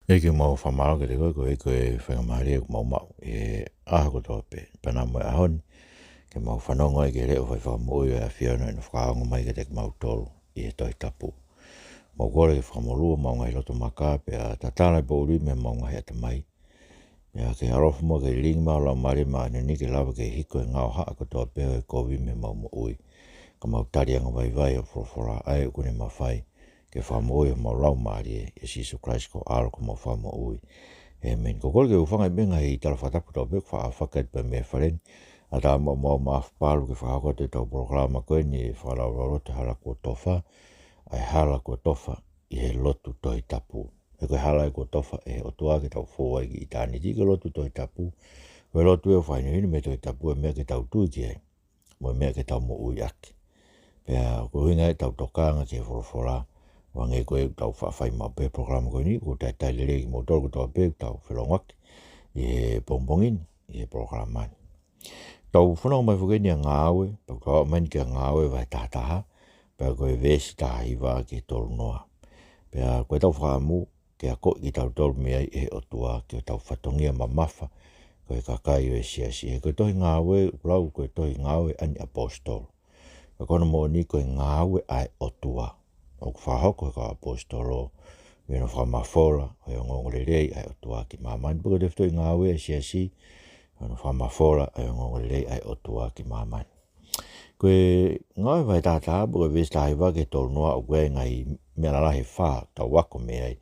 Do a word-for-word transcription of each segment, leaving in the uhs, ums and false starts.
ʻEiki, mau fakamālō kiate koe, koeʻuhi ko e faingamālie ʻoku mau maʻu ʻi he ʻaho kotoa pē. Pea naʻa mo e ʻaho ni, ke mau fanongo ai ki he leʻo fai fakamoʻui ʻa e ʻAfiona ʻi hono fakaongo mai kiate kimautolu ʻi he Tohi Tapu. Mau kole ke fakamolū homau ngaahi loto maka, pea tatala e poʻuli mei homau ngaahi ʻatamai. Pea ke ʻaloʻofa mo ke lilingi mai ho Laumālie Māʻoniʻoni ke lava ke hiko e ngaohaʻa kotoa pē ʻo e kovi mei homau moʻui, ka mau tali angavaivai hoʻo folofola, ʻa ia ʻoku ne mafai ke fakamoʻui homau laumālie, ʻia Sīsū Kalaisi ko ho ʻAlo ko homau Fakamoʻui. ʻĒmeni. Ko e kole ke u hūfanga ʻi he ngaahi tala fakatapu kotoa pē ʻoku faʻa fakahoko atu pē mei he fale ni. ʻAtā mo e maʻu maʻu palu ke fakahoko atu ʻetau polokalama ko eni, fakalaulauloto Hala Kuo Tofa, ʻa e hala kuo tofa ʻi he lotu Tohi Tapu. He ko e hala ia kuo tofa ʻe he ʻOtua ke tau fou ai ki ʻitāniti, ko e lotu Tohi Tapu. Ko e lotu ia ʻoku fakahinohino mei he Tohi Tapu e meʻa ke tau tui ki ai, mo e meʻa ke tau moʻui ʻaki. Pea ko e ʻuhinga ia ʻetau tokanga ki he folofola, ʻo hangē ko ʻetau faʻa fai maʻu pē he polokalama ko eni, ʻoku talitali lelei kimoutolu kotoa pē ʻoku tau felongoaki ʻi he pongipongi ni ʻi he polokalama ni. Tau fanongo mai foki eni ʻa Ngāue, pea tau aʻu mai eni kia Ngāue vahe taha taha, pea ko e veesi taha hiva ki he tolu noa. Pea ko ʻetau fakaʻamu ke akoʻi kitautolu mei ai ʻe he ʻOtua ki hotau fatongia mamafa ko e kakai ʻo e siasi. He ko e tohi Ngāue, ʻoku lau ko e tohi Ngāue ʻa e kau ʻAposetolo. Ka ko hono moʻoni ko e ngāue ʻa e ʻOtua ʻoku fakahoko ʻe he kau ʻAposetolo, ʻi hono fakamafola ʻo e ongoongolelei ʻa e ʻOtua ki māmani. Pea ko e tefitoʻi ngāue ʻa e siasi, ʻi hono fakamafola ʻo e ongoongolelei ʻa e ʻOtua ki māmani. Ko e Ngāue vahe taha taha, pea ko e veesi taha hiva ki he tolu noa, ʻoku ʻi ai e ngaahi meʻa lalahi ʻe fā ʻoku tau ako mei ai,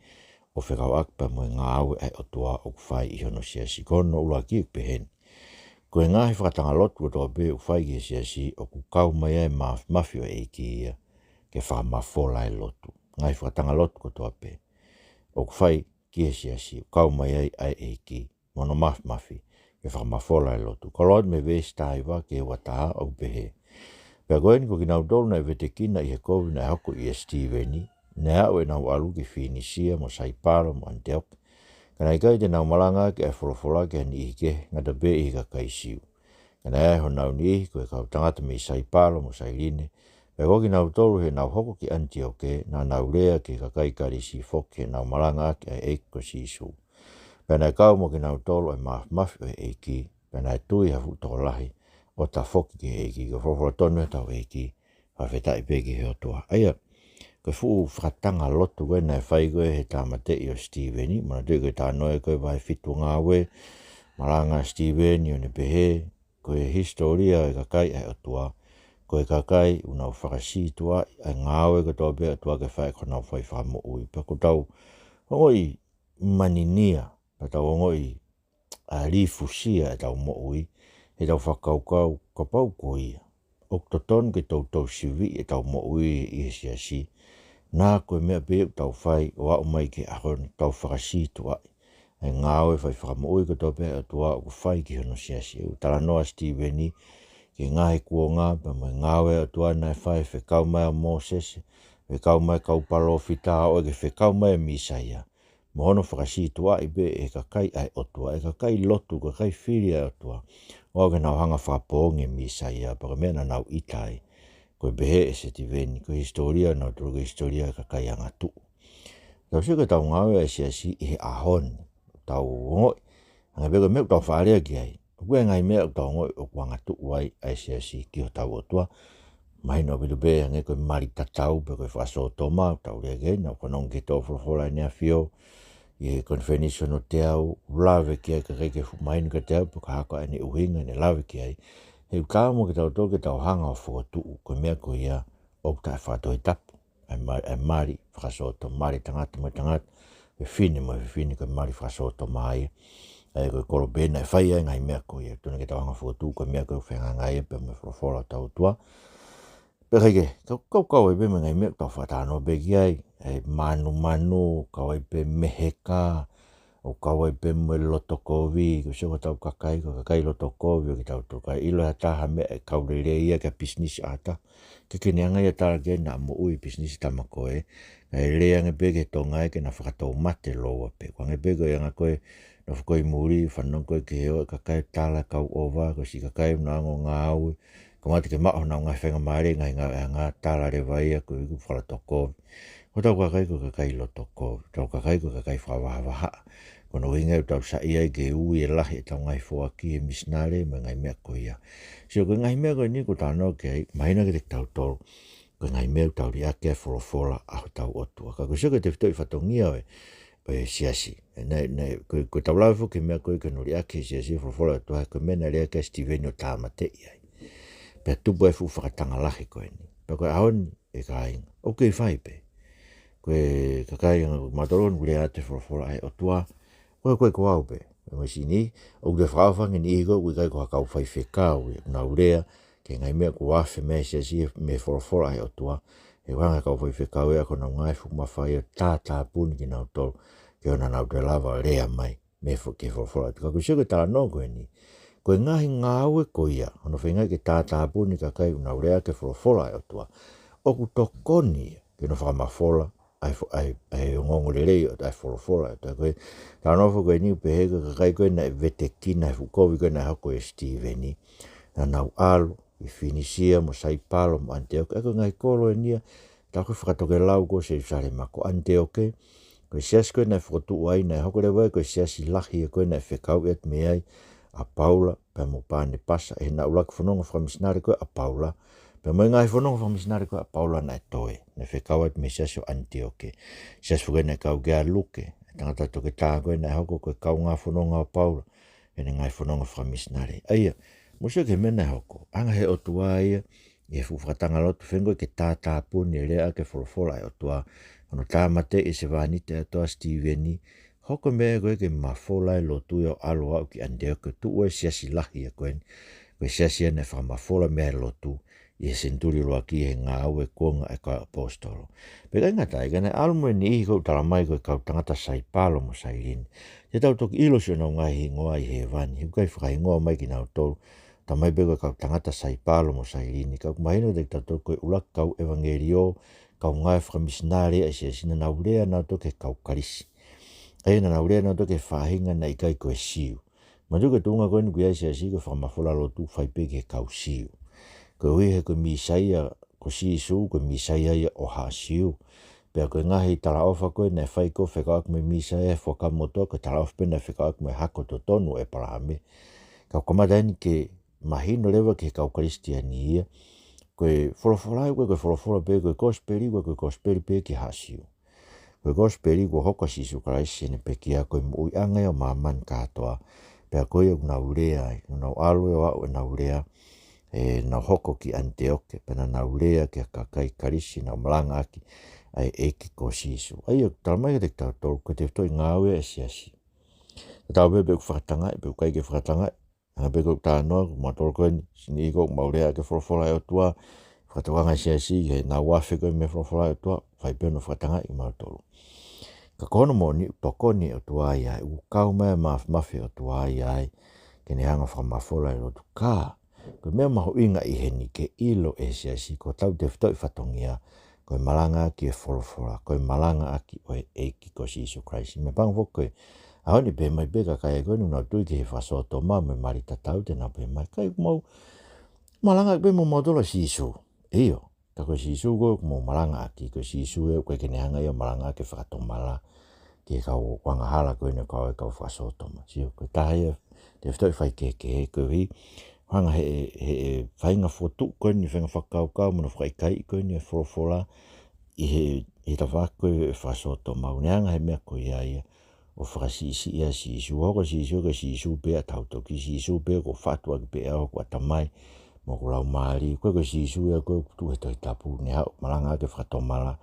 ʻo fekauʻaki pea mo e ngāue ʻa e ʻOtua ʻoku fai ʻi hono siasi. Ko hono ʻuluaki ʻoku pehē ni: Ko e ngaahi fakatanga lotu kotoa pē ʻoku fai ki he siasi, ʻoku kau mai ai e māfimafi ʻo e ʻEiki ia ke fakamafola e lotu. Ngaahi fakatanga lotu kotoa pē ʻoku fai ki he siasi, ʻoku kau mai ai ʻa e ʻEiki mo hono māfimafi ke fakamafola e lotu. Ka lau atu mei he veesi taha hiva ki he ua taha, ʻoku pehē: Pea ko eni, ko kinautolu naʻe vetekina ʻi he kovi naʻe hoko ʻia Sitīveni, naʻe aʻu ʻenau ʻalu ki Fīnisia mo Saipalo mo ʻAniteoke, ka naʻe ʻikai te nau malangaʻaki ʻa e folofola ki ha niʻihi kehe, ngata pē ʻi he kakai Siu. Ka naʻe ʻi ai honau niʻihi ko e kau tangata mei Saipalo mo Sailine, pea ko kinautolu heʻenau hoko ki ʻAniteoke, naʻa nau lea ki he kakai Kalisi foki heʻenau malangaʻaki ʻa e ʻEiki ko Sīsū. Pea naʻe kau mo kinautolu ʻa e māfimafi ʻo e ʻEiki, pea naʻe tui ha fuʻu tokolahi ʻo tafoki ki he ʻEiki. Ko e folofola tonu ʻa hotau ʻEiki, fakafetaʻi pē ki he ʻOtua. ʻA ia, ko e fuʻu fakatanga lotu ko ē naʻe fai ko ē ʻe he tāmateʻi ʻo Sitīveni, manatuʻi ko e talanoa ko ē vahe fitu Ngāue, malanga ʻa Sitīveni ʻo ne pehē, ko e hisitōlia ʻo e kakai ʻa e ʻOtua, ko e kakai ʻoku nau fakasītuʻaʻi ʻa e ngāue kotoa pē ʻa e ʻOtua ke fai ko ʻenau fai fakamoʻui. Pea ʻoku tau ongoʻi maninia, pea tau ongoʻi ʻa e lifusia ʻetau moʻui, heʻetau fakakaukau kapau ko ia ʻoku totonu ke toutou siviʻi ʻetau moʻui ʻi he siasi, naʻa ko e meʻa pē ʻoku tau fai ʻo aʻu mai ki he ʻaho ni, tau fakasītuʻaʻi ʻa e ngāue fai fakamoʻui kotoa pē ʻa e ʻOtua ʻoku fai ki hono siasi. ʻOku talanoa ʻa Sitīveni ki he ngaahi kuonga pea mo e ngāue ʻa e ʻOtua naʻe fai, fekau mai ʻa Mōsese, fekau mai e kau palōfita, ʻo aʻu ki he fekau mai ʻa e Mīsaia, mo hono fakasītuʻaʻi pē ʻe he kakai ʻa e ʻOtua, ʻe he kakai lotu, kakai fili ʻa e ʻOtua, ʻo aʻu ki heʻenau hanga ʻo fakapoongi e Mīsaia, pea ko e meʻa naʻa nau ʻita ai. Ko e pehē ʻe Sitīveni, ko e hisitōlia ʻoku nau toloi ko e hisitōlia ʻo e kakai angatuʻu. Tau sio ki heʻetau ngāue ʻa e siasi ʻi he ʻaho ni, tau ongoʻi, hangē pē ko e meʻa ʻoku tau faʻa lea ki ai, ʻoku ʻi ai e ngaahi meʻa ʻoku tau ongoʻi ʻoku angatuʻu ai ʻa e siasi ki hotau ʻOtua. Mahino ʻaupito pē hangē ko e mali tatau pe ko e fakasōtoma, ʻoku tau lea ki ai, naʻa ku fanongo ki he tō folofola ʻEne ʻAfio ʻi he konifelenisi hono teau, lave ki ai, ka ʻikai ke fuʻu mahino kiate au pe ko e hā koā ʻene ʻuhinga ʻene lave ki ai. He ʻoku taau mo kitautolu ke tau hanga ʻo fokotuʻu ko e meʻa ko ia ʻoku taʻefakatohitapu. ʻA e ma-, ʻa e mali fakasōtoma, mali tangata mo e tangata, fefine mo e fefine, ko e mali fakasōtoma ia. ʻA ia ko e kolo pē naʻe fai ai e ngaahi meʻa ko ia. Tonu ke tau hanga ʻo fokotuʻu ko e meʻa ko ē ʻoku fehangahangai ia pea mo e folofola ʻa hotau ʻOtua. Pea ʻikai ke, kau, kau, kau ai pē mo e ngaahi meʻa ʻoku tau fakatano pē ki ai, ʻa e manumanu, kau ai pē meheka, ʻo kau ai pē mo e loto kovi, ko e sio ki hotau kakai, ko e kakai loto kovi ʻo kitautolu. Ka ʻilo ʻe ha taha ha meʻa ʻe kau lelei ia ki ha pisinisi ʻa ha taha, ʻikai ke ne hanga ia ʻo tala ki ai naʻa moʻui e pisinisi ʻa e tama ko ē. Kae lea ange pē ki he Tonga ē ke na fakatoumate lōua pē. Ko e anga pē ko e anga ko ē, nofo ko ē ʻi muli, fanongo ko ē ki he ʻoku ʻikai ke tala e kau ʻova, ko e siʻi kakai ʻoku nau anga ʻo ngāue, kamata ke maʻu honau ngaahi faingamālie, ngaahi ngāueʻanga, tala leva ia ko e iku fakaloto kovi. Ko hotau kakai ko e kakai loto kovi, hotau kakai ko e kakai fakavahavahaʻa. Ko hono ʻuhinga ia ʻoku tau saiʻia ai ke ui e lahi ʻetau ngaahi foaki he misinale mo e ngaahi meʻa ko ia. Sio, ko e ngaahi meʻa ko eni ʻoku talanoa ki ai, mahino kiate kitautolu ko e ngaahi meʻa ʻoku tau liʻaki ai e folofola ʻa hotau ʻOtua. Ka ko e sio ki he tefitoʻi fatongia ʻo e, ʻo e siasi. Naʻe, naʻe, ko, ko ʻetau lave foki ki he meʻa ko ē ki hono liʻaki ʻe he siasi e folofola ʻa e ʻOtua, ko e meʻa naʻe lea ki ai ʻa Sitīveni ʻo tāmateʻi ai. Pea tupu e fuʻu fakatanga lahi ko eni. Pea ko e ʻaho ni, ʻe kāinga, ʻoku kei fai pē. Ko e kakai ʻoku mātuʻaki lea atu e folofola ʻa e ʻOtua, ko e, ko e, ko au pē. Mo e sini, ʻoku te fakaʻofa ange e niʻihi ko ē ʻoku ʻikai ko ha kau faifekau, ʻoku nau lea ki he ngaahi meʻa kuo afe mei he siasi mei he folofola ʻa e ʻOtua. He ʻoku hanga ʻe he kau faifekau ia ko honau ngaahi fuʻu mafai ʻo tātāpuni kinautolu, ke ʻoua naʻa nau toe lava ʻo lea mai mei he fo-, ki he folofola ʻa e ʻOtua. Ka ko e sio ki he talanoa ko eni, ko e ngaahi ngāue ko ia, hono feingaʻi ke tātāpuni e kakai ʻoku nau lea ki he folofola ʻa e ʻOtua, ʻoku tokoni ia ki hono fakamafola ʻa e fo-, ʻa e, ʻa e ongoongolelei ʻo e folofola ʻa e ʻOtua. Ko e talanoa foki ko eni ʻoku pehē ko e kakai ko ē naʻe vetekina he fuʻu kovi ko ē naʻe hoko ʻia Sitīveni, naʻa nau ʻalu ʻi Finisia mo Saipalo mo ʻAniteoke. ʻA ia ko e ngaahi kolo eni ia, tā ko e fakatokelau ko ē ʻo Selūsalema, ko ʻAniteoke, ko e siasi ko ē naʻe fokotuʻu ai, naʻe hoko leva ia ko e siasi lahi ia ko ē naʻe fekauʻi atu mei ai ʻa Paula pea mo Panepasa, ʻi heʻena ʻuluaki fononga fakamisinale ko ē ʻa Paula, pea mo e ngaahi fononga fakamisinale ko ē ʻa Paula naʻe toe, naʻe fekau atu mei he siasi ʻo ʻAniteoke. Siasi foki naʻe kau ki ai ʻa Luke, e tangata toketā ko ē naʻe hoko ko e kaungā fononga ʻo Paula ʻi heʻene ngaahi fononga fakamisinale. ʻA ia, mou sio ki he meʻa naʻe hoko. Hanga ʻe he ʻOtua ia, ʻi he fuʻu fakatanga lotu, feinga ko ē ke tātāpuni e lea ʻaki e folofola ʻa e ʻOtua, hono tāmateʻi e sevāniti ʻa e ʻOtua ʻa Sitīveni, hoko e meʻa ko ē ke mafola e lotu ia ʻo ʻalu ʻo aʻu ki ʻAniteoke, tuʻu e siasi lahi ia ko eni, ko e siasi ia naʻe fakamafola mei ai e lotu ʻi he senituli ʻuluaki he ngāue kuonga ʻa e kau ʻaposetolo. Pea ʻikai ngata ai, ka naʻe ʻalu mo e niʻihi ko ē ʻoku talamai ko e kau tangata Saipalo mo Sailine. Te tau toki ʻilo siʻonau ngaahi hingoa ʻi hēvani, he ʻoku ʻikai fakahingoa mai kinautolu, talamai pē ko e kau tangata Saipalo mo Sailine, ka ʻoku mahino kiate kitautolu ko e ʻuluaki kau ʻevangeliō, kau ngāue fakamisinale ʻa e siasi, naʻa nau lea nautolu ki he kau Kalisi. ʻA ia naʻa nau lea nautolu ki he faʻahinga naʻe ʻikai ko e Siu. Manatuʻi ko e tuʻunga ko eni ʻoku ʻi ai e siasi, ko e fakamafola lotu ʻoku fai pē ki he kau Siu. Koeʻuhi he ko e Mīsaia ko Sīsū, ko e Mīsaia ia ʻo haʻa Siu. Pea ko e ngaahi talaʻofa ko ē naʻe fai ko ē fekauʻaki mo e Mīsaia he Fuakava Motuʻa, ko e talaʻofa pē naʻe fekauʻaki mo e hako totonu ʻo ʻĒpalahame. Ka ʻoku kamata eni ke mahino leva ki he kau Kalisitiane ia, ko e folofola ia ko ē, ko e folofola pē, ko e kosipeli ko ē, ko e kosipeli pē ki he haʻa Siu. Ko e kosipeli kuo hoko ʻa Sīsū Kalaisi ʻi heʻene pekia, ko e moʻuiʻanga ia ʻo māmani kātoa. Pea ko ia ʻoku nau lea ai, ʻoku nau ʻalu ʻo aʻu ʻenau lea, ʻenau hoko ki ʻAniteoke, pea naʻa nau lea ki he kakai Kalisi, nau malangaʻaki ʻa e ʻEiki ko Sīsū. ʻA ia ʻoku talamai kiate kitautolu, ko e tefitoʻi ngāue ʻa e siasi. Tatau ai pē pe ʻoku fakatangaʻi, pe ʻoku ʻikai ke fakatangaʻi. Hangē pē ko ʻeku talanoa, ko mautolu ko eni, sini ko ʻoku mau lea ʻaki e folofola ʻa e ʻOtua, fakatokanga e siasi ki heʻenau afe ko ē mei he folofola ʻa e ʻOtua, fai pē hono fakatangaʻi mautolu. Ka ko hono moʻoni ʻoku tokoni e ʻOtua ia, ʻoku kau mai e māfimafi ʻo e ʻOtua ia ai, ke ne hanga ʻo fakamafola e lotu. Ka ko e meʻa mahuʻinga ʻi heni ke ʻilo ʻe he siasi, ko hotau tefitoʻi fatongia, ko e malangaʻaki e folofola, ko e malangaʻaki ʻo e ʻEiki ko Sīsū Kalaisi. Meʻapango foki ko e ʻaho ni pehē mai pē kakai ko eni ʻoku nau tui ki he fakasōtoma mo e mali tatau, te nau pehē mai, ʻikai, ʻoku mau malangaʻaki pē mo mautolu ʻa Sīsū. ʻIo, ka ko Sīsū ko ē ʻoku mau malangaʻaki, ko Sīsū ē ʻoku ʻikai ke ne hanga ia ʻo malangaʻaki e fakatomala ki he kau angahala ko eni, kau, e kau fakasōtoma. Sio, ko e taha ia e tefitoʻi faikehekehe, koeʻuhi, hanga ʻe he, he, he faʻahinga fokotuʻu ko eni, faʻahinga fakakaukau mo hono fakaʻikaiʻi ko eni e folofola ʻi he, he tafaʻaki ko ē e fakasōtoma, ʻoku ne hanga ʻe he meʻa ko ia ia ʻo fakasiʻisiʻi ʻa Sīsū. Hoko Sīsū ko e Sīsū pē ʻa e tau toki, Sīsū pē ʻoku ou fatu ʻaki pē ʻe au hoku ʻatamai mo hoku laumālie. Ko e, ko e Sīsū ia ko ē ʻoku tuʻu he Tohi Tapu, ne haʻu ʻo malangaʻaki e fakatomala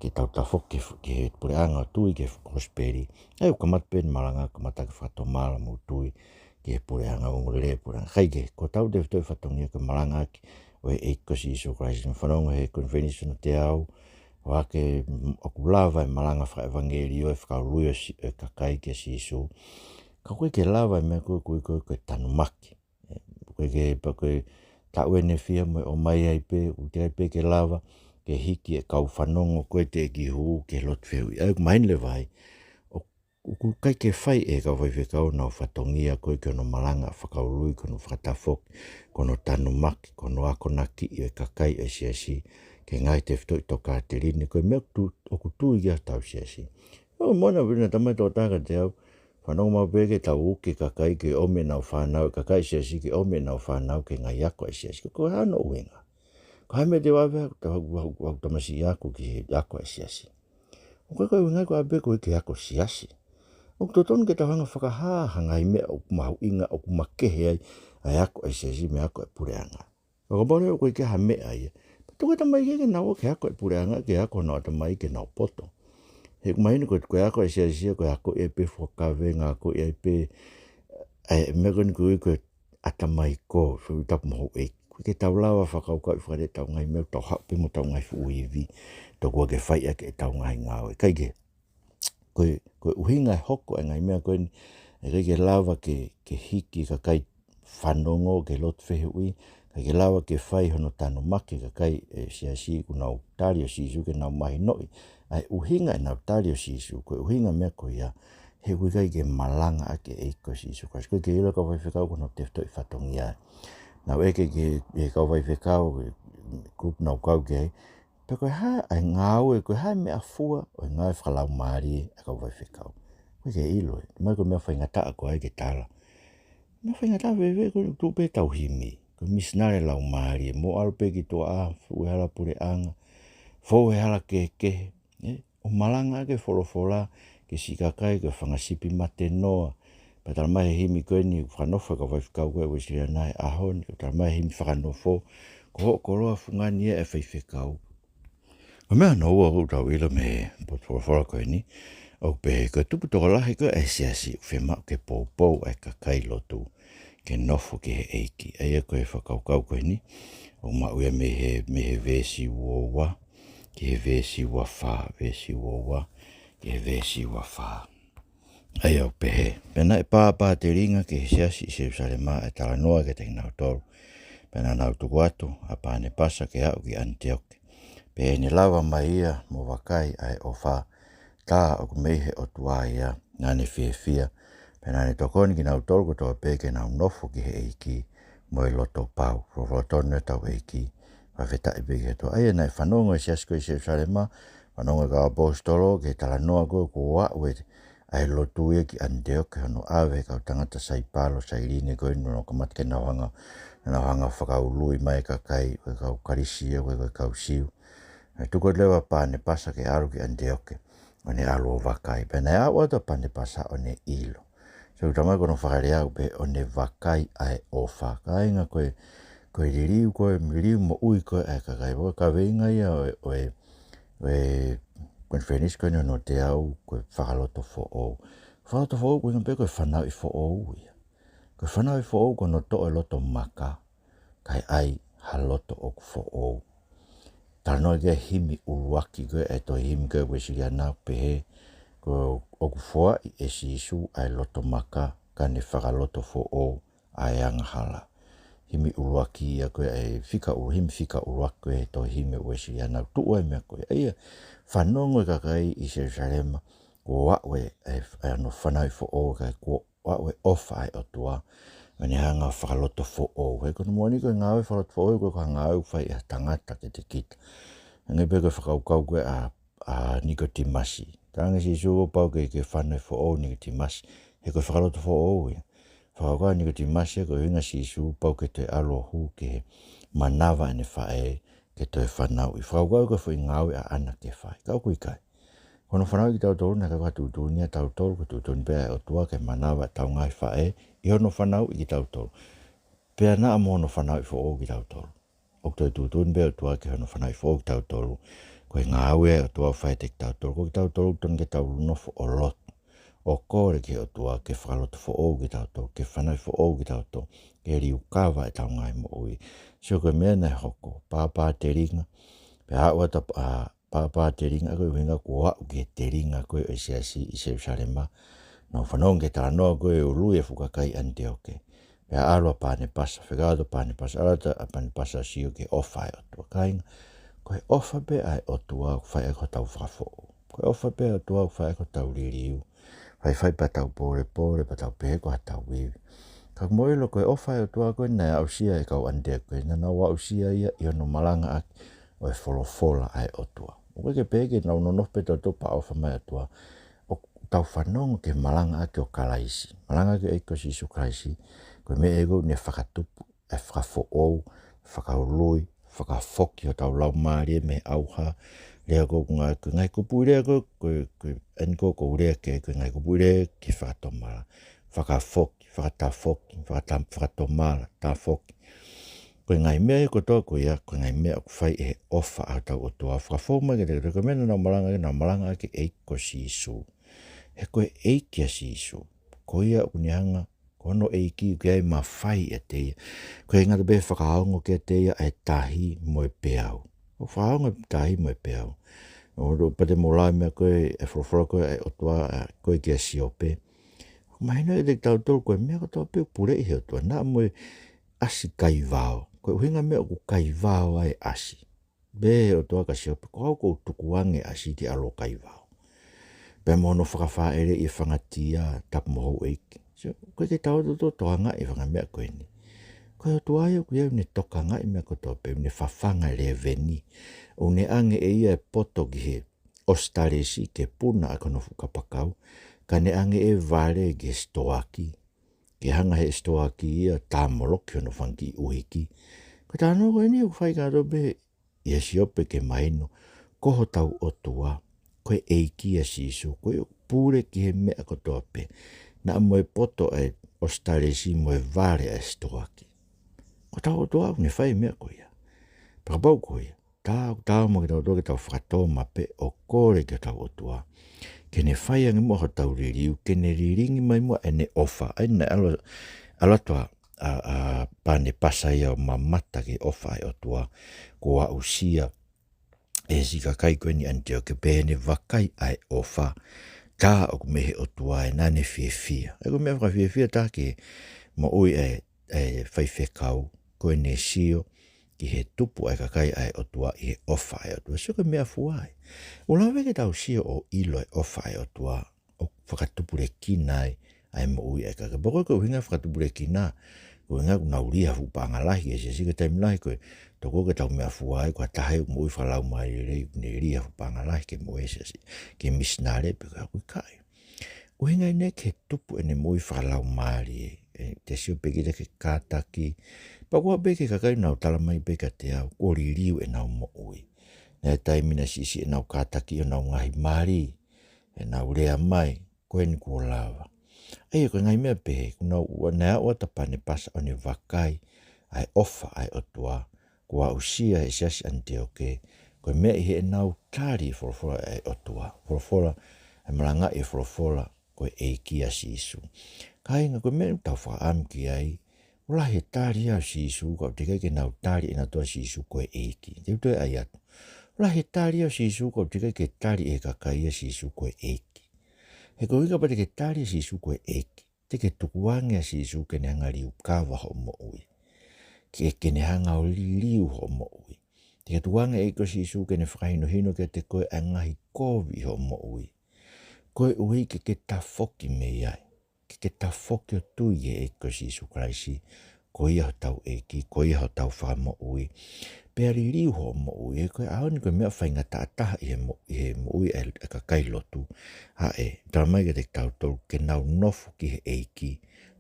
ke tau tafoki ki he, ki he puleʻanga ʻo tui ki he kosipeli. ʻA ia ʻoku kamata pē ʻene malanga, kamata ʻaki e fakatomala mo tui ki he puleʻanga, ongoongolelei e puleʻanga. Kae kehe, ko hotau tefitoʻi fatongia ko e malangaʻaki ʻo e ʻEiki ko Sīsū Kalaisi. Ne fanongo he konifelenisi ʻo e teau, ʻo ake, mm, ʻoku lava e malanga fakaʻevangeliō e fakaului ʻo Si-, e kakai kia Sīsū. Ka ʻoku ʻikai ke lava e meʻa ko ē, ko e, ko e, ko e tanumaki. ʻE, ʻoku ʻikai ke, pea ko e taʻu ʻeni ʻe fiha mo e ʻomai ai pē, ʻoku teʻeki ai pē ke lava ke hiki e kau fanongo ko ē teʻeki hū ki he lotu fehuʻi. ʻA ia ʻoku mahino leva ai, ʻo ʻoku ʻikai ke fai ʻe he kau faifekau honau fatongia ko ē ki hono malanga fakaului, ki hono fakatafoki, ki hono tanumaki, ki hono akonakiʻi e kakai ʻo e siasi, ki ki he ngaahi tefitoʻi tokāteline, ko e meʻa ʻoku tu-, ʻoku tui ki ai hotau siasi. ʻO mona vina tamai tōtaka te au, fanongo maʻu pē ke tau uki e kakai ke ʻomi ʻenau fānau, kakai siasi ke ʻomi ʻenau fānau ki he ngaahi ako ʻa e siasi. Ko e hā hono ʻuhinga? Ko e hā e meʻa te u ʻave ʻeku ta-, ʻeku, ʻeku, ʻeku tamasiʻi ako ki he ako ʻa e siasi? ʻOku ʻikai ko e ʻuhinga ko e ʻave ko e ke ako siasi. ʻOku totonu ke tau hanga fakahā ha ngaahi meʻa ʻoku mahuʻinga, ʻoku makehe ai ʻa e ako ʻa e siasi mei he ako ʻa e puleʻanga. Ka kapau leva ʻoku ʻikai ke ha meʻa ia, pea tuku e tamai ke, ke nau ō ki he ako ʻa e puleʻanga, ke ako honau ʻatamai ke nau poto. He ʻoku mahino ko e, ko e ako ʻa e siasi ia, ko e akoʻi ai pē fuakaveinga, akoʻi ai pē, ʻa e meʻa ko eni ʻoku ui ko e ʻatamai ko, so tapu mo houʻeiki. ʻOku ʻikai ke tau lava fakakaukauʻi fakalelei ʻetau ngaahi meʻa, tau haʻu pē mo ʻetau ngaahi fuʻu ivi, tokua ke fai ʻaki ʻetau ngaahi ngāue. ʻIkai ke, ko e, ko e ʻuhinga e hoko e ngaahi meʻa ko eni, ʻikai ke lava ke, ke hiki e kakai fanongo ki he lotu fehuʻi, ʻikai ke lava ke fai hono tanumaki e kakai ʻo e siasi ʻoku nau tali ʻo Sīsū ke nau mahinoʻi ʻa e ʻuhinga ʻenau tali ʻo Sīsū, ko e ʻuhinga e meʻa ko ia, he ʻoku ʻikai ke malanga ʻaki e ʻEiki ko Sīsū Kalaisi. ʻOku ʻikai ke ʻilo ʻe he kau faifekau ko hono tefitoʻi fatongia. Nau ʻeke ki he, he kau faifekau, he group naʻa ku kau ki ai, pe ko e hā ʻa e ngāue, ko e hā e meʻafua ʻo e ngāue fakalaumālie ʻa e kau faifekau. ʻOku ʻikai ke ʻilo ē. Mai ko e meʻa faingataʻa ko ē ke tala. Meʻa faingataʻa veve ko e tuʻu pē ʻetau himi. Ko e misinale laumālie, mou ʻalu pē ki tuʻa, fuʻu hala puleʻanga, fou he hala kehekehe, ē? ʻO malanga ʻaki e folofola ki he siʻi kakai, ko e fanga sipi mate noa. Pea talamai ʻe he himi ko eni, fakanofo e kau faifekau ko ē Uēsiliana he ʻaho ni, ko e talamai ʻe he himi fakanofo, ko hoʻo koloa fungani ē ʻa e faifekau. Ko e meʻa hono ua ʻoku tau ʻilo mei he potu folofola ko eni, ʻoku pehē ko e tupu tokolahi ko ē ʻa e siasi, ʻoku fiemaʻu ke poupou ʻa e kakai lotu ke nofo ki he ʻEiki. ʻA ia ko e fakakaukau ko eni, ʻoku maʻu ia mei he, mei he veesi uaua, ki he veesi uafā, veesi uaua, ki he veesi uafā. ʻA ia ʻoku pehē, pea naʻe pāpā telinga ki he siasi ʻi Selusalema ʻa e talanoa kiate kinautolu. Pea naʻa nau tuku atu ʻa Panepasa ke aʻu ki ʻAniteoke. Pea ʻi heʻene lava mai ia mo vakai ʻa e ʻofa, tā ʻoku mei he ʻOtua ia, naʻa ne fiefia. Pea naʻa ne tokoni kinautolu kotoa pē ke nau nofo ki he ʻEiki mo e loto pau. Folofola tonu ʻetau ʻEiki. Fakafetaʻi pē ki he ʻOtua. ʻA ia naʻe fanongo e siasi ko ē ʻi Selusalema, fanongo e kau ʻaposetolo ki he talanoa ko ē kuo aʻu e, ʻa e lotu ia ki ʻAniteoke, hono ʻave e kau tangata Saipalo, Sailine ko ē, nau kamata ke nau hanga, nau hanga fakaului mai e kakai, ko e kau Kalisi ia, ko e, ko e kau Siu. Naʻe tuku atu leva ʻa Panepasa ke ʻalu ki ʻAniteoke, ʻo ne ʻalu ʻo vakai. Pea naʻe aʻu atu ʻa Panepasa ʻo ne ʻilo. So, talamai ko hono fakalea ʻoku pehē ʻo ne vakai ʻa e ʻofa. Kāinga, ko e, ko e liliu, ko e liliu moʻui ko ē ʻa e kakai. Ko e kaveinga ia ʻo e, ʻo e, ʻo e konifelenisi ko eni hono teau, ko e fakalotofoʻou. Fakalotofoʻou ko e ʻuhinga pē ko e fanauʻi foʻou ia. Ko e fanauʻi foʻou ko hono toʻo e loto maka, kae ʻai ha loto ʻoku foʻou. Talanoa ki he himi ʻuluaki ko ē, ʻa e tohi himi ko ē Uēsiliana, pehē, ko ʻoku foaʻi ʻe Sīsū ʻa e loto maka, ka ne fakalotofoʻou ʻa e angahala. Himi ʻuluaki ia ko ē, ʻa e fika ʻulu-, himi fika ʻuluaki ko ē he tohi himi Uēsiliana, tuʻu ai e meʻa ko ē. ʻA ia, fanongo e kakai ʻi Selusalema, kuo aʻu e, e, e hono fanauʻi foʻou, kae kuo aʻu e ʻofa ʻa e ʻOtua, ʻo ne hanga fakalotofoʻou. He ko hono moʻoni ko e ngāue fakalotofoʻou, ko e, ko e ngāue ʻoku fai ʻe ha tangata kiate kita. Hangē pē ko e fakakaukau ko ē ʻa, ʻa Nikotīmasi. Talaange ʻe Sīsū kuo pau ke, ke fanauʻi foʻou Nikotīmasi. He ko e fakalotofoʻou ia. Fakakaukau ʻa Nikotīmasi ia ko e ʻuhinga ʻa Sīsū pau ke toe ʻalu ʻo hū ki he manava ʻene faʻē, ke toe fanauʻi. Fakakaukau ko e foʻi ngāue ʻaʻana ke fai. Ka ʻoku ʻikai. Ko hono fanauʻi kitautolu naʻe ʻikai ko ha tuʻutuʻuni ia ʻatautolu, ko e tuʻutuʻuni pē ʻa e ʻOtua ke manava ʻetau ngaahi faʻē ʻi hono fanauʻi kitautolu. Pea naʻa mo hono fanauʻi foʻou kitautolu. ʻOku toe tuʻutuʻuni pē ʻa e ʻOtua ki hono fanauʻi foʻou kitautolu. Ko e ngāue ʻa e ʻOtua ʻoku fai ʻiate kitautolu. Ko kitautolu totonu ke tau nofo ʻo lotu, ʻo kole ki he ʻOtua ke fakalotofoʻou kitautolu, ke fanauʻi foʻou kitautolu, ke liliu kava ʻetau ngaahi moʻui. So ko e meʻa naʻe hoko, pāpā telinga, pea aʻu atu ʻa pāpā telinga, ko e ʻuhinga kuo aʻu ki he telinga ko ē ʻo e siasi ʻi Selusalema. Nau fanongo ki he talanoa ko ē ului e fuʻu kakai ʻAniteoke. Pea ʻalu ʻa Panepasa, fekau atu ʻa Panepasa, ʻalu atu ʻa Panepasa ʻo sio ki he ʻofa ʻa e ʻOtua, kāinga. Ko e ʻofa pē ʻa e ʻOtua ʻoku fai ʻaki hotau fakafoʻou. Ko e ʻofa pē ʻa e ʻOtua ʻoku fai ʻaki hotau liliu. Faifai pea tau pōlepole, pea tau pehē ko haʻatau ivi. Ka mou ʻilo ko e ʻofa ʻa e ʻOtua ko ē naʻe aʻusia ʻe he kau ʻAniteoke, naʻa nau aʻusia ia ʻi hono malangaʻaki ʻo e folofola ʻa e ʻOtua. ʻOku ʻikai ke pehē ke nau nonofo pē tautolu pea ʻofa mai ʻOtua. ʻOku tau fanongo ki he malangaʻaki ʻo Kalaisi. Malangaʻaki ʻo e ʻEiki ko Sīsū Kalaisi. Ko e meʻa ʻoku ne fakatupu, ʻe fakafoʻou, fakaului, fakafoki hotau laumālie mei he ʻauha. Lea ko ē ʻoku ngāueʻaki, ngaahi kupuʻi lea ko ē, ko e, ko e, eni ko ē ʻoku ou lea ki ai, ko e ngaahi kupuʻi lea ki he fakatomala. Fakafoki, fakatafoki, fakata-, fakatomala, tafoki. Ko e ngaahi meʻa ia kotoa ko ia, ko e ngaahi meʻa ʻoku fai ʻe he ʻofa ʻa hotau ʻOtua. Fakafou mai kiate kitautolu, ko e meʻa naʻa nau malangaʻaki, naʻa nau malangaʻaki e ʻEiki ko Sīsū. He ko e ʻEiki ʻa Sīsū. Ko ia ʻoku ne hanga, ko hono ʻEiki ʻoku ʻi ai e mafai ʻiate ia. ʻOku ʻikai ngata pē he fakaongo kiate ia ʻa e tahi mo e peau. ʻOku fakaongo e tahi mo e peau. ʻO, ʻo pehē mo e lau e meʻa ko ē, e folofola ko ē ʻa e ʻOtua, ʻa, ko ē kia Siope. Mahino kiate kitautolu ko e meʻa kotoa pē ʻoku puleʻi ʻe he ʻOtua, naʻa mo e ʻasi kaivao. Ko e ʻuhinga e meʻa ʻoku kaivao ai e ʻasi. Pehē ʻe he ʻOtua kia Siope, ko au ʻoku ou tukuange e ʻasi ki he ʻalu ʻo kaivao. Pea mo hono fakafāʻeleʻi e fanga tia, tapu mo houʻeiki. So, ʻoku ʻikai ke tau toe tokangaʻi e fanga meʻa ko eni. Ko e ʻOtua ia ʻoku ʻi ai ʻoku ne tokangaʻi e meʻa kotoa pē, ʻoku ne fafanga e lēveni. ʻOku ne ʻange ʻe ia e poto ki he ʻositalesi ke puna ʻaki hono fuʻu kapakau, ka ne ʻange e vale ki he sitoaki, ke hanga ʻe he sitoaki ia ʻo tāmoloki hono fanga kiʻi ʻuhiki. Ko e talanoa ko eni ʻoku fai kātoa pē ʻia Siope ke mahino, ko hotau ʻOtua, ko e ʻEiki ʻa Sīsū, ko ia ʻoku pule ki he meʻa kotoa pē. Naʻa mo e poto ʻa e ʻositalesi mo e vale ʻa e sitoaki. Ko hotau ʻOtua ʻoku ne fai e meʻa ko ia. Pea kapau ko ia, tā, tā mo kitautolu ke tau fakatōmapeʻe ʻo kole ki hotau ʻOtua ke ne fai ange muʻa hotau liliu, ke ne lilingi mai muʻa ʻene ʻofa. ʻA ia naʻe ʻalu, ʻalu atu ʻa, ʻa, ʻa Panepasa ia ʻo mamata ki he ʻofa ʻa e ʻOtua, kuo aʻusia ʻe he siʻi kakai ko eni ʻAniteoke, pea ne vakai ʻa e ʻofa, tā ʻoku mei he ʻOtua ē, naʻa ne fiefia. ʻA ia ko e meʻa fakafiefia taha ki he moʻui ʻa e, ʻa e faifekau, ko ʻene sio ki he tupu ʻa e kakai ʻa e ʻOtua ʻi he ʻofa ʻa e ʻOtua. Sio ki he meʻafua ē. ʻOku lava ke tau sio ʻo ʻilo e ʻofa ʻa e ʻOtua, ʻoku fakatupulekina ai ʻa e moʻui ʻa e kakai. Pea ko e ʻuhinga fakatupulekina, ko e ʻuhinga ʻoku nau lī ha fuʻu paʻanga lahi ki he siasi, ko e taimi lahi ko e tokua ke tau meʻafua ai, ko ha taha ʻoku moʻui fakalaumālie lelei, ʻoku ne lī ha fuʻu paʻanga lahi ki he moʻui ʻa e siasi, ki he misinale pe ko e hā, ʻoku ʻikai. ʻUhinga eni ki he tupu ʻene moʻui fakalaumālie, ē, te sio pē kita ki he kātaki, pea ʻoku ʻi ai pē e kakai naʻa nau tala mai pē kiate au, kuo liliu ʻenau moʻui. Naʻe taimi naʻe siʻisiʻi ʻenau kātaki ʻo ʻenau ngaahi mali, ʻenau lea mai, ko eni kuo lava. ʻA ia ko e ngaahi meʻa pehē, kuo nau ua, naʻe aʻu atu ʻa Panepasa ʻo ne vakai ʻa e ʻofa ʻa e ʻOtua, kuo aʻusia ʻe he siasi ʻAniteoke, ko e meʻa ʻi heʻenau tali e folofola ʻa e ʻOtua, folofola, ʻa e malangaʻi e folofola, ko e ʻEiki ʻa Sīsū. Kāinga, ko e meʻa ʻoku tau fakaʻamu ki ai, ʻoku lahi e tali ia ʻo Sīsū, ka ʻoku teʻeki ai ke nau tali ʻe nautolu ʻa Sīsū ko e ʻEiki. Te u toe ʻai atu. ʻOku lahi e tali ia ʻo Sīsū, ka ʻoku teʻeki ai ke tali ʻe he kakai ʻa Sīsū ko e ʻEiki. He ko e ʻuhinga kapau te ke tali ʻa Sīsū ko e ʻEiki, te ke tukuange ʻa Sīsū ke ne hanga ʻo liukava hoʻo moʻui. Ke, ke ne hanga ʻo liliu hoʻo moʻui. Te ke tukuange e ʻEiki ko Sīsū ke ne fakahinohino kiate koe ʻa e ngaahi kovi ʻi hoʻo moʻui. Koeʻuhi ke ke tafoki mei ai. Ke ke tafoki ʻo tui ki he ʻEiki ko Sīsū Kalaisi, ko ia hotau ʻEiki, ko ia hotau fakamoʻui. Pea liliu hoʻo moʻui, he ko e ʻaho ni ko e meʻa faingataʻa taha ʻi he mo-, ʻi he moʻui ʻa e, ʻa e kakai lotu. ʻA ē, tala mai kiate kitautolu ke nau nofo ki he ʻEiki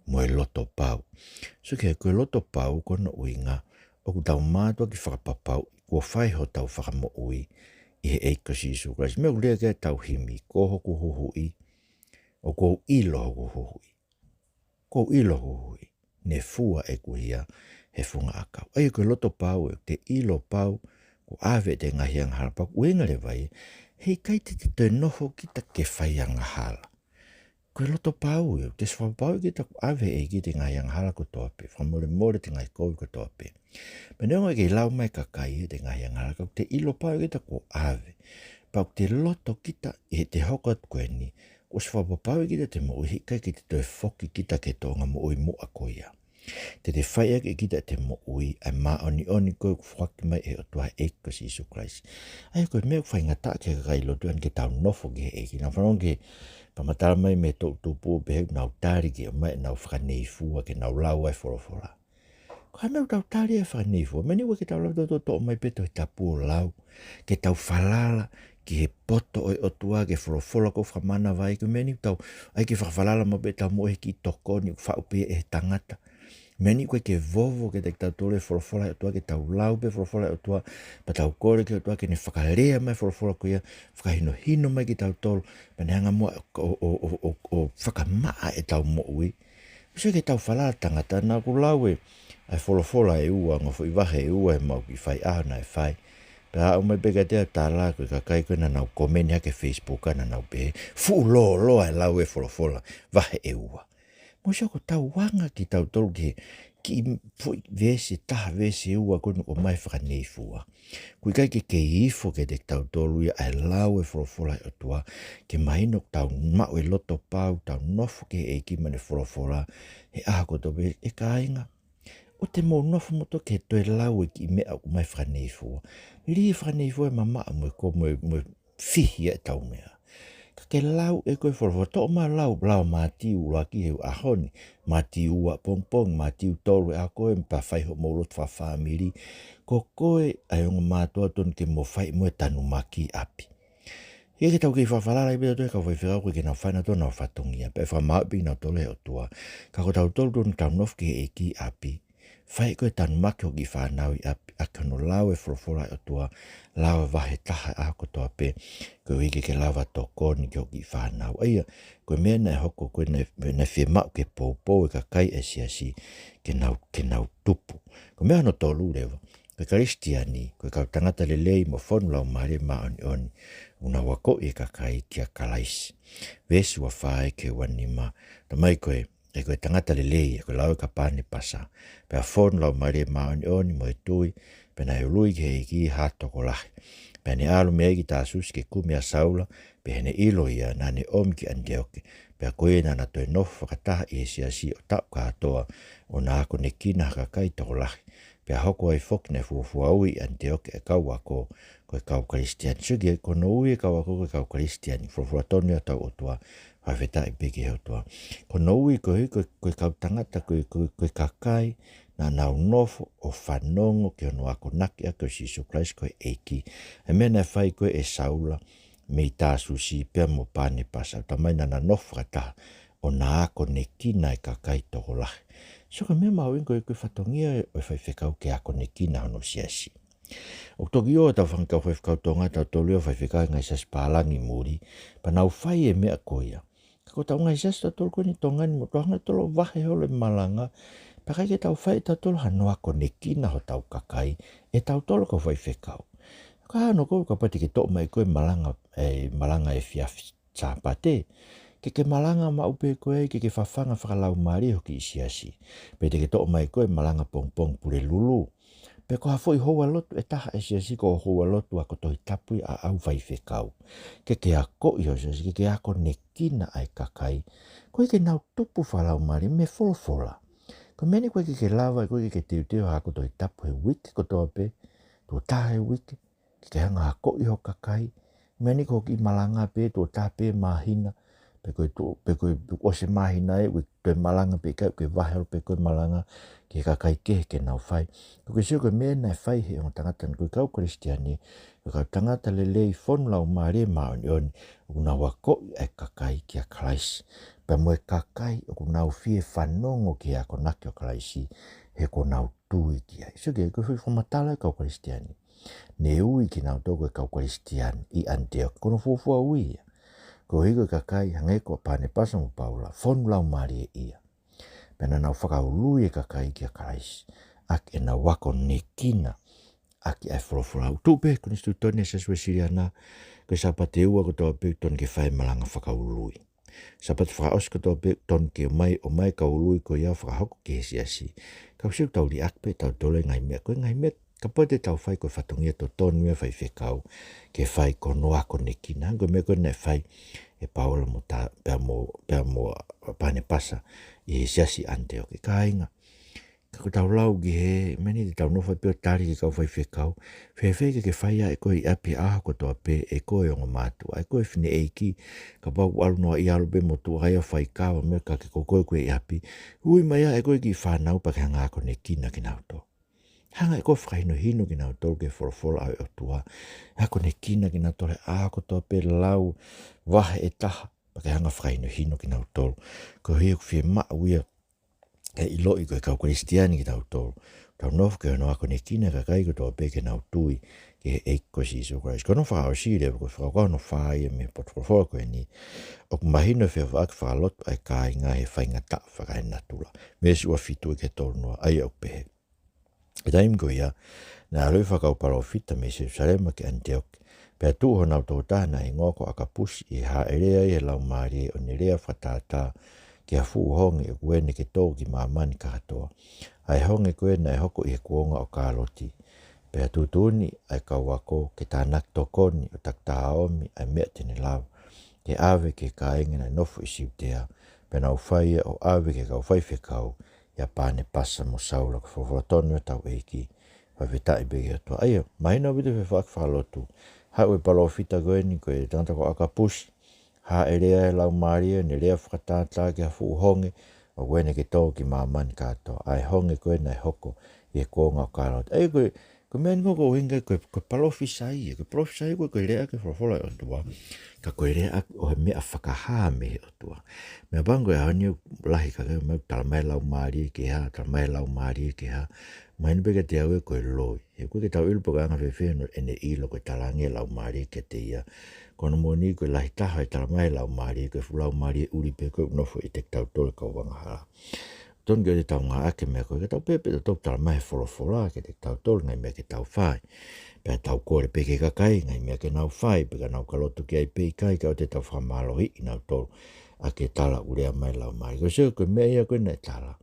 mo e loto pau. So ki he ko e loto pau ko hono ʻuhinga, ʻoku tau mātuʻaki fakapapauʻi kuo fai hotau fakamoʻui ʻi he ʻEiki ko Sīsū Kalaisi. Meʻa ʻoku lea ki ai ʻetau himi, ko hoku Huhuʻi, ʻoku ou ʻilo hoku Huhuʻi. ʻOku ou ʻilo hoku Huhuʻi, ne fua ʻeku hia he funga ʻakau. ʻA ia ko e loto pau ē, te ʻilo pau kuo ʻave ʻete ngaahi angahala, pea ko e ʻuhinga leva ia, he ʻikai te te toe nofo kita ke fai angahala. Ko e loto pau ē, te fakapapauʻi kita kuo ʻave ʻe he ʻEiki ʻete ngaahi angahala kotoa pē, fakamolemole ʻete ngaahi kovi kotoa pē. Pea neongo ʻoku ʻikai lau mai ʻe he kakai ʻete ngaahi angahala, ka ʻoku te ʻilo pau ʻe kita kuo ʻave. Pea ʻoku te loto kita ʻi heʻete hoko atu ko eni, kuo ʻosi fakapapauʻi kita ʻete moʻui, he ʻikai ke te toe foki kita ki he tōʻonga moʻui muʻa ko ia. Te te fai ʻaki ʻe kita ʻete moʻui ʻa e māʻoniʻoni ko ē kuo foaki mai ʻe he ʻOtua, ʻEiki ko Sīsū Kalaisi. ʻA ia ko e meʻa ʻoku faingataʻa ki he kakai lotu ʻa eni ke tau nofo ki he ʻEiki. Naʻa ku fanongo ki he fakamatala mai mei he toʻu tupu ʻo pehē ʻoku nau tali ke ʻomai ʻenau fakaneifua ke nau lau ʻa e folofola. Ko e hā e meʻa ʻoku tau tali ai e fakaneifua? Meʻa ni ʻoku ʻikai ke tau lava tautolu ʻo toʻo mai pē Tohi Tapu ʻo lau, ke tau falala ki he poto ʻo e ʻOtua, ki he folofola ʻoku fakamānava ai. Ko e meʻa ni ʻoku tau ʻai ke fakafalala maʻu pē ʻetau moʻui he kiʻi tokoni ʻoku faʻu pē ʻe he tangata. Meʻa ni ʻoku ʻikai ke vovo kiate kitautolu e folofola ʻa e ʻOtua, ke tau lau pē folofola ʻa e ʻOtua, pea tau kole ki he ʻOtua ke ne fakalea mai e folofola ko ia, fakahinohino mai kitautolu, pea ne hanga muʻa ʻo, ʻo, ʻo, ʻo, ʻo fakamaʻa ʻetau moʻui. Sio ki heʻetau falala tangata, naʻa ku lau ʻa e Folofola ʻe ua, ongo foʻi vahe ʻe ua ʻi heʻemau kiʻi faiʻaho naʻe fai. Pea aʻu mai pē kiate au e tala ko e kakai ko ē naʻa nau komeni hake he Facebook naʻa nau pehē, fuʻu lōloa e lau e Folofola vahe ʻe ua. Mou sio, ko ʻetau anga kitautolu ki he kiʻi foʻi veesi, taha veesi ʻe ua ko eni ʻoku ʻomai e fakaneifua. ʻOku ʻikai ke kei ifo kiate kitautolu ia ʻa e lau e folofola ʻa e ʻOtua, ke mahino ʻoku tau maʻu e loto pau, tau nofo ki he ʻEiki mo ʻene folofola he ʻaho kotoa pē. ʻE kāinga, ʻoua te mou nofo moutolu ke toe lau e kiʻi meʻa ʻoku ʻomai e fakaneifua. Lī e fakaneifua ʻe mamaʻo mo e ko, mo e, mo e fihi ʻetau meʻa. Ka ke lau ʻe koe e folofola, toʻo mai e lau, lau Mātiu ʻuluaki he ʻaho ni, Mātiu ua pongipongi, Mātiu tolu he ʻaho ko ē, pea fai hoʻomou lotu fakafāmili. Ko koe ʻa e ongo mātuʻa, tonu ke mo fai mo e tanumaki ʻi ʻapi. ʻIkai ke tau kei fakafalala ai pē tautolu he kau faifekau, ʻoku ʻikai ke nau fai nautolu honau fatongia, pea fakamāʻopoʻopo kinautolu ʻe he ʻOtua. Ka ko tautolu tonu, tau nofo ki he ʻEiki ʻi ʻapi, fai ʻe koe e tanumaki ki hoʻo kiʻi fānau ʻi ʻapi, ʻaki hono lau e folofola ʻa e ʻOtua, lau e vahe ʻe taha he ʻaho kotoa pē, koeʻuhi ke ke lava ʻo tokoni ki hoʻo kiʻi fānau. ʻA ia, ko e meʻa naʻe hoko ko ē naʻe, naʻe fiemaʻu ke poupou e kakai ʻa e siasi ke nau, ke nau tupu. Ko e meʻa hono tolu leva, ko e Kalisitiane, ko e kau tangata lelei mo fonu Laumālie Māʻoniʻoni, ʻoku nau akoʻi e kakai kia Kalaisi. Veesi ua fā ki he ua nima, talamai ko e ʻa ia ko e tangata lelei, ʻa ia ko e lau ʻa Panepasa, pea fonu Laumālie Māʻoniʻoni mo e tui, pea naʻe ului ki he ʻEiki ha tokolahi. Pea ne ʻalu mei ai ki Tāsusi ke kumi ʻa Saula, pea ʻi heʻene ʻilo ia naʻa ne ʻomi ki ʻAniteoke, pea ko ia naʻa na toe nofo fakataha ʻi he siasi ʻo taʻu kātoa, ʻo na akonekina ha kakai tokolahi. Pea hoko ai foki naʻe fuofua ui ʻi ʻAniteoke e kau ako ko e kau Kalisitiane. Sio ki he, ko hono ui e kau ako ko e kau Kalisitiane, folofola tonu ia ʻa hotau ʻOtua, fakafetaʻi pē ki he ʻOtua. Ko hono ui ko ē, ko e, ko e kau tangata, ko e, ko e, ko e kakai naʻa nau nofo ʻo fanongo ki hono akonaki ʻaki ʻo Sīsū Kalaisi ko e ʻEiki. ʻA e meʻa naʻe fai ko ē ʻe Saula mei Tāsusi pea mo Panepasa, talamai naʻa na nofo fakataha ʻo na akonekina e kakai tokolahi. Sio, ko e meʻa mahuʻinga ko e, ko e fatongia ʻo e faifekau ke akonekina hono siasi. ʻOku toki ʻi ai ʻetau fanga kau faifekau Tonga, tautolu ia ʻoku faifekau he ngaahi siasi pālangi muli, pea nau fai e meʻa ko ia. Ka ko ʻetau ngaahi siasi tautolu ko eni Tonga ni, mou tokanga, tautolu vahe holo e malanga, pea ʻikai ke tau fai ʻetautolu hano akonekina hotau kakai, ʻe tautolu kau faifekau. Ka hano ko, kapau te ke toʻo mai koe e malanga, e malanga efiafi Sāpate, ke ke malanga maʻu pē koe ai, ke ke fafanga fakalaumālie ho kiʻi siasi. Pe te ke toʻo mai koe e malanga pongipongi Pulelulu. Pe ko ha foʻi houalotu ʻe taha ʻa e siasi, ko e houalotu ako Tohi Tapu ia ʻa e kau faifekau. Ke ke akoʻi ho siasi, ke ke akonekina ʻa e kakai, koeʻuhi ke nau tupu fakalaumālie mei he folofola. Ko e meʻa ni ʻoku ʻikai ke ke lava, ʻoku ʻikai ke ke teuteu ha ako Tohi Tapu he uike kotoa pē, tuʻo taha he uike, ke ke hanga ʻo akoʻi ho kakai. Meʻa ni ko e kiʻi malanga pē tuʻo taha pē he māhina, pe ko e tuʻo, pe ko e, pe kuo ʻosi e māhina ē, ʻoku toe malanga pē, ʻikai, ʻoku ke vahe holo pē koe e malanga ki he kakai kehe ke nau fai. Ka ʻoku ke sio ko e meʻa naʻe fai ʻe he ongo tangata ni, ko e kau Kalisitiane, ko e kau tangata lelei fonu Laumālie Māʻoniʻoni, ʻoku nau akoʻi ʻa e kakai kia Kalaisi. Pea mo e kakai ʻoku nau fie fanongo ki he akonaki ʻo Kalaisi, he kuo nau tui ki ai. Sio ki he, ko e foʻi fakamatala ʻa e kau Kalisitiane. Ne ui kinautolu ko e kau Kalisitiane ʻi ʻAniteoke, ko hono fuofua ui ia. Koeʻuhi ko e kakai hangē ko Panepasa mo Paula, fonu Laumālie ia. Pea naʻa nau fakaului e kakai kia Kalaisi, ʻaki ʻenau akonekina ʻaki ʻa e folofola. ʻOku tuʻu pē he konisitūtone ʻa e Siasi Uēsiliana, ko e Sāpate ua kotoa pē ʻoku totonu ke fai e malanga fakaului. Sāpate fakaʻosi kotoa pē ʻoku totonu ke ʻomai, ʻomai e kau ului ko ia ʻo fakahoko ki he siasi. Ka ʻoku ʻikai ke tau liʻaki pē ʻe tautolu e ngaahi meʻa ko ē, ngaahi meʻa kapau te tau fai, ko e fatongia totonu ia ʻo e faifekau ke fai, ko hono akonekina. Ko e meʻa ko ē naʻe fai ʻe Paula mo Ta-, pea mo, pea mo Panepasa ʻi he siasi ʻAniteoke. Kāinga, Ka ko ʻetau lau ki he, meni te tau nofo ai pē ʻo tali ki he kau faifekau. Fēfē ke ke fai ʻa ē ko ē ʻi ʻapi he ʻaho kotoa pē ʻe koe ongo mātuʻa, ʻe koe fineʻeiki, kapau ʻoku ʻalu noaʻia ʻalu pē mo tuʻa ia ʻo faikava mo e meʻa ka ke ko koe ʻoku ʻi ʻapi. Ui mai ʻa ē ko ē kiʻi fānau pea ke hanga ʻo akonekina kinautolu. Hanga ʻe koe ʻo fakahinohino kinautolu ki he folofola ʻa e ʻOtua. Akonekina kinautolu he ʻaho kotoa pē lau vahe ʻe taha. Pea ke hanga ʻo fakahinohino kinautolu. Ko ia ʻoku fiemaʻu ia ke ʻiloʻi ko e kau Kalisitiane kitautolu. Tau nofo ke hono akonekina e kakai kotoa pē ke nau tui ki he ʻEiki ko Sīsū Kalaisi. Ko hono fakaʻosi leva ko e fakakaukau hono fā ia mei he potu folofola ko eni. ʻOku mahino e feʻofaʻaki fakalotu ʻa e kāinga he faingataʻa fakaenatula. Veesi ua fitu ki he tolu noa, ʻa ia ʻoku pehē. ʻI he taimi ko ia, naʻe ʻalu ʻa e fanga kau palōfita mei Selūsalema ki ʻAniteoke. Pea tuʻu honau tokotaha naʻe hingoa ko ʻAkapusi, ʻi he hāʻele ai ʻa e Laumālie ʻo ne lea fakatātā ki ha fuʻu honge ʻoku ʻene ke tō ki māmani kātoa. ʻA e honge ko ē naʻe hoko ʻi he kuonga ʻo Kāloti. Pea tuʻutuʻuni ʻa e kau ako ke tānaki tokoni ʻo takitaha ʻomi ʻa e meʻa te ne lava ke ʻave ki he kāinga naʻe nofo ʻi Siutea. Pea nau fai ia ʻo ʻave ki he kau faifekau, ʻia Panepasa mo Saula. Ko e folofola tonu ia ʻa hotau ʻEiki. Fakafetaʻi pē ki he ʻOtua. ʻA ia, mahino ʻaupito e feʻofaʻaki fakalotu. Haʻu e palōfita ko eni ko e tangata ko ʻAkapusi. Hāʻele ai e Laumālie, ne lea fakatātā ki ha fuʻu honge ʻoku ʻene ke tō ki māmani kātoa. ʻA e honge ko ē naʻe hoko ʻi he kuonga ʻo Kāloti. ʻA ia ko e, ko e meʻa eni ko ē ʻoku ʻuhinga ko e, ko e palōfisai ia, ko e palōfisai ko e, ko e lea ʻaki e folofola ʻa e ʻOtua. Ka ko e lea ʻaki ʻo e meʻa fakahā mei he ʻOtua. Meʻapango ko e ʻaho ni ʻoku lahi e kakai ʻoku ʻomai ʻo talamai e Laumālie ke hā, talamai e Laumālie ke hā. Mahino pē kiate au ia ko e loi. He ʻoku ʻikai ke tau ʻilo pe ko e anga fēfē hono ʻene ʻilo ko e talaange ʻe he Laumālie kiate ia. Ko hono moʻoni ko e lahi taha e talamai ʻe he Laumālie, ko e fuʻu laumālie ʻuli pē ko ē ʻoku nofo ʻiate kitautolu kau angahala. Tonu ke ʻoua te tau ngāueʻaki e meʻa ko ē, ka tau pehē pē ʻoku tau talamai ʻe he folofola kiate kitautolu e ngaahi meʻa ke tau fai. Pea tau kole pē ki he kakai e ngaahi meʻa ke nau fai, pe ka nau ka lotu ki ai pe ʻikai, ka ʻoua te tau fakamālohiʻi kinautolu ʻaki e tala ʻoku lea mai e Laumālie. Ko e sio ko e meʻa ia ko ē naʻe tala.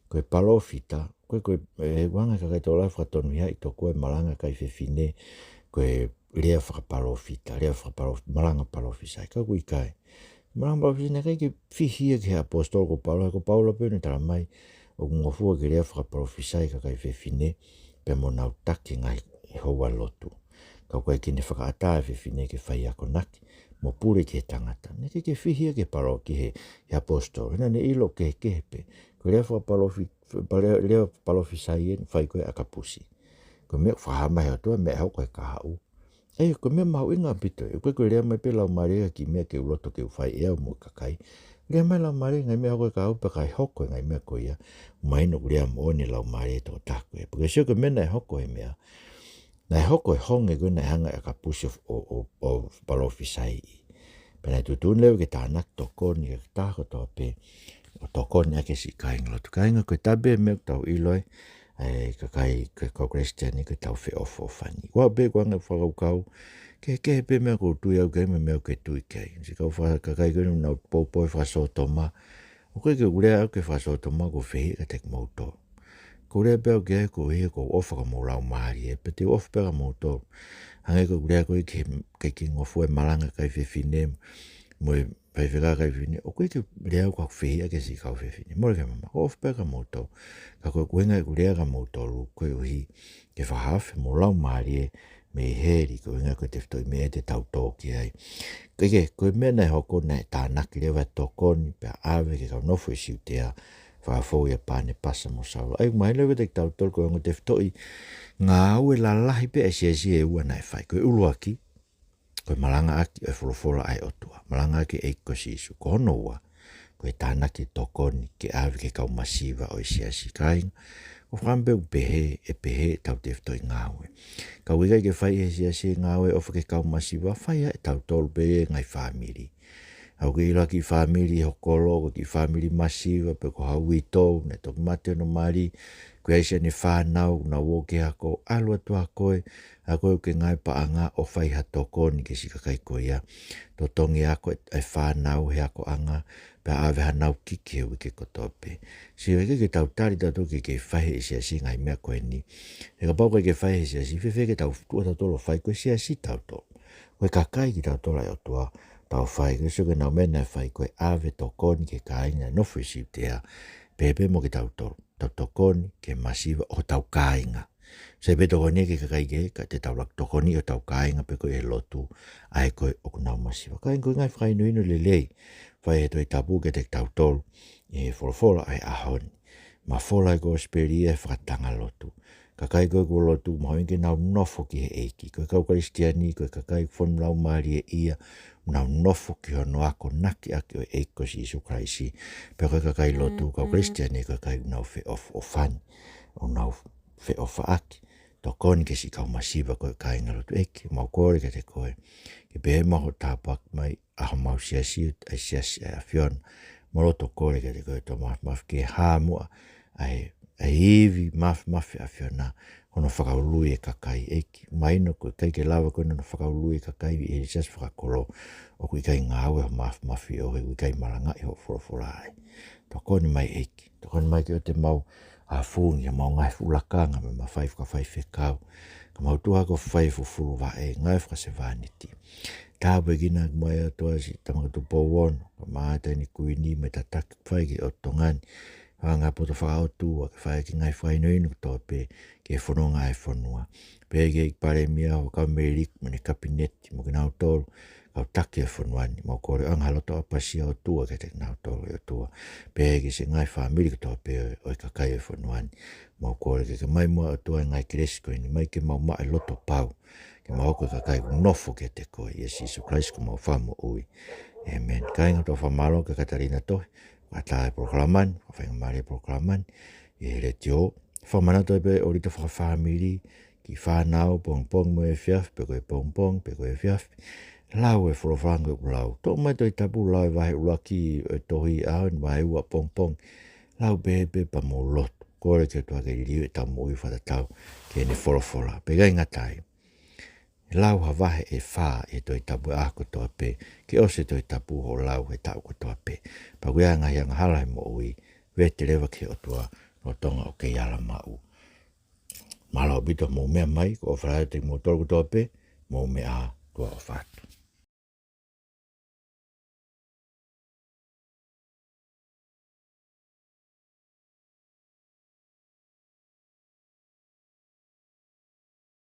Ko e palōfita, ko e, ko e, ʻe, anga e kakai tokolahi fakatonuhiaʻi tokua e malanga kakai fefine, ko e lea fakapalōfita, lea fakapalōf-, malanga palōfisai, ka ʻoku ʻikai. Malanga palōfisai naʻe ʻikai ke fihia ki he ʻaposetolo ko Paula, ko Paula pē naʻe talamai ʻoku ngofua ke lea fakapalōfisai e kakai fefine, pea mo nau taki e ngaahi houa lotu. Ka ʻoku ʻikai ke ne fakaʻatā e fefine ke fai akonaki mo pule ki he tangata. Naʻe ʻikai ke fihia ki he palo-, ki he, he ʻaposetolo. He naʻa ne ʻilo kehekehe pē. Ko e lea fakapalōfi-, pale-, lea palōfisai eni naʻe fai ko ē ʻe ʻAkapusi. Ko e meʻa ʻoku fakahā mai ʻe he ʻOtua, meʻa ʻe hoko he kahaʻu. ʻA ia, ko e meʻa mahuʻinga ʻaupito ia. ʻOku ʻikai ko e lea mai pē e Laumālie ha kiʻi meʻa ke u loto ke u fai ʻe au mo e kakai. Lea mai e Laumālie e ngaahi meʻa ʻe hoko he kahaʻu pea ka ʻi ai e hoko e ngaahi meʻa ko ia, mahino ʻoku lea moʻoni e Laumālie ʻi he tokotaha ko ē. Pea ke sio ko e meʻa naʻe hoko he meʻa. Naʻe hoko e honge ko ē naʻe hanga ʻe ʻAkapusi ʻo, ʻo, ʻo, ʻo palōfisaiʻi. Pea naʻe tuʻutuʻuni leva ke tānaki tokoni ki he taha kotoa pē ʻo tokoni ʻaki e siʻi kāingalotu. Kāinga, ko e taha pē e meʻa ʻoku tau ʻilo ai, ʻa e kakai, ko e kau Kalisitiane, ko ʻetau feʻofoʻofani. Ko au pē ko e anga e fakakaukau, kehekehe pē e meʻa ʻoku ou tui au ki ai mo e meʻa ʻoku ke tui ki ai. Siʻi kau faka-, kakai ko ē ʻoku nau poupou he fakasōtoma, ʻoku ʻikai ke u lea au ki he fakasōtoma ʻoku fehiʻa kiate kimoutolu. ʻOku ou lea pē au ki ai koeʻuhi ko e ʻofa ki homou laumālie, pea te u ʻofa pē au kia moutolu. Hangē ko ʻeku lea ko ē ki he, ki he ngofua e malanga kakai fefine, mo e faifekau kakai fefine, ʻoku ʻikai ke u lea au ʻoku ou fehiʻa ki he siʻi kau fefine. Mole ke mamaʻo, ʻoku ou ʻofa pē au kia moutolu. Ka ko e ʻuhinga ʻeku lea kia moutolu, koeʻuhi ke fakahaofi homou laumālie, mei heli, ko e ʻuhinga ko e tefitoʻi meʻa te tau tō ki ai. Ka ʻi he, ko e meʻa naʻe hoko naʻe tānaki leva e tokoni, pea ʻave ki he kau nofo ʻi Siutea, fakafou ʻia Panepasa mo Saula. ʻA ia, mahino leva kiate kitautolu ko e ongo tefitoʻi ngāue lalahi pē ʻa e siasi ʻe ua naʻe fai. Ko e ʻuluaki, ko e malangaʻaki e folofola ʻa e ʻOtua. Malangaʻaki e ʻEiki ko Sīsū. Ko hono ua, ko e tānaki tokoni ke ʻave ki he kau masiva ʻo e siasi. Kāinga, ʻoku ou fakaʻamu pē ʻoku pehē, ʻe pehē ʻetau tefitoʻi ngāue. Ka ʻoku ʻikai ke fai ʻe he siasi e ngāue ʻofa ki he kau masiva, fai ʻe tautolu pē ʻi he ngaahi fāmili. ʻOku ke ʻilo ha kiʻi fāmili ʻi ho kolo, ko e kiʻi fāmili masiva, pe ko ha uitou, naʻe toki mate hono mali, ʻoku ʻi ai siʻene fānau, nau ō ki he ako, ʻalu atu ʻa koe, ʻa koe ʻoku ke ngāue paʻanga ʻo fai ha tokoni ki he siʻi kakai ko ia. Totongi ʻa koe, e fānau he akoʻanga, pea ʻave hanau kiki he uike kotoa pē. Sio, ʻikai ke tau tali tautolu ke, ke fai ʻe he siasi e ngaahi meʻa ko eni. He kapau ʻoku ʻikai ke fai ʻe he siasi, fēfē ke tau tuʻu tautolu ʻo fai, ko e siasi tautolu. Ko e kakai kitautolu ʻa e ʻOtua, tau fai, ko e sio ki heʻenau meʻa naʻe fai, ko e ʻave tokoni ki he kāinga naʻe nofo ʻi Siutea, Pehē pē mo kitautolu, tau tokoni ki he masiva ʻo hotau kāinga. Sai pē tokoni ki he kakai kehe, ka te tau lava tokoni ʻi hotau kāinga pea ko e lotu, ʻa ē ko ē ʻoku nau masiva. Kāinga, ko e ngaahi fakahinohino lelei ʻoku fai ʻe he Tohi Tapu kiate kitautolu ʻi he folofola ʻo e ʻaho ni. Mafola e kosipeli ʻi he fakatanga lotu. Kakai ko ē kuo lotu, mahuʻinga ke nau nofo ki he ʻEiki. Ko e kau Kalisitiane, ko e kakai fonu laumālie ia, nau nofo ki hono akonaki ʻaki ʻo e ʻEiki ko Sīsū Kalaisi. Pea ko e kakai lotu, kau Kalisitiane, ko e kakai ʻoku nau feʻofoʻofani, ʻoku nau feʻofaʻaki. Tokoni ki he siʻi kau masiva, ko e kāinga lotu. ʻEiki, mau kole kiate koe ke pehē mai hoʻo tāpuaki mai ʻa homau siasi, ʻa e siasi ʻa e ʻAfiona. Mau loto kole kiate koe, ʻOtua Māfimafi, ke hā muʻa ʻa e, ʻa e ivi māfimafi ʻa e ʻAfiona, hono fakaului e kakai, ʻEiki. Mahino ʻoku ʻikai ke lava koe hono fakaului e kakai ʻi he siasi fakakolo ʻoku ʻikai ngāue hoʻo māfimafi, ʻoku ʻikai malangaʻi hoʻo folofola ai. Tokoni mai, ʻEiki. Tokoni mai ke ʻoua te mau ʻafungi ʻi haʻamau ngaahi fuʻu lakanga mo e mafai fakafaifekau, ka mau tuʻu hake ʻo fai e fufulu vaʻe, ngāue fakasevāniti. Tāpuekina mai, ʻOtua, siʻi Tama ko Tupou Ono, kae ʻumaʻā Taʻahine Kuini mo e tataki ʻoku fai ki he ʻOtu Tonga ni, fanga poto fakaʻotua, ke fai ʻaki e ngaahi fakahinohino kotoa pē ki he fononga ʻa e fonua. Pehē ki he Palēmia, Huʻakavameiliku mo ʻene Kapineti, mo kinautolu kau taki ʻo e fonua ni. Mau kole ʻo angahala ʻo ʻapasia, ʻOtua, kiate kinautolu, ʻe ʻOtua. Pehē ki he siʻi ngaahi fāmili kotoa pē ʻo, ʻo e kakai ʻo e fonua ni. Mau kole ke ke ʻomai muʻa, ʻOtua, e ngaahi kelesi ko eni, mai ke mau maʻu e loto pau, ke mau hoko ko e kakai ʻoku nofo kiate koe, ʻia Sīsū Kalaisi ko homau Fakamoʻui. ʻĒmeni. Kāinga, ʻoku tau fakamālō kia Katalina Tohi, ʻoku ʻatā e polokalama ni, fakafaingamālie e polokalama ni ʻi he letiō. Fakamanatu pē ʻa e ʻōlita fakafāmili, kiʻi fānau, pongipongi mo e efiafi, pe ko e pongipongi pe ko e efiafi, lau e folofola ʻoku lau. Toʻo mai e Tohi Tapu, lau e vahe ʻuluaki ʻo e tohi ʻaho ni, vahe ua pongipongi. Lau pē pea mo lotu. Kole ki he ʻOtua ke liliu ʻetau moʻui fakatatau ki heʻene folofola. Pea ʻikai ngata ai, lau ha vahe ʻe fā ʻi he Tohi Tapu he ʻaho kotoa pē, ke ʻosi e Tohi Tapu hoʻo lau he taʻu kotoa pē. Pea ʻoku ʻi ai e ngaahi angahala he moʻui, vete leva ki he ʻOtua lolotonga ʻoku kei ala maʻu. Mālō ʻaupito hoʻomou meʻa mai, ko e ʻofa lahi atu kiate kimoutolu kotoa pē, mou meʻa ā, tuʻa ʻofa atu.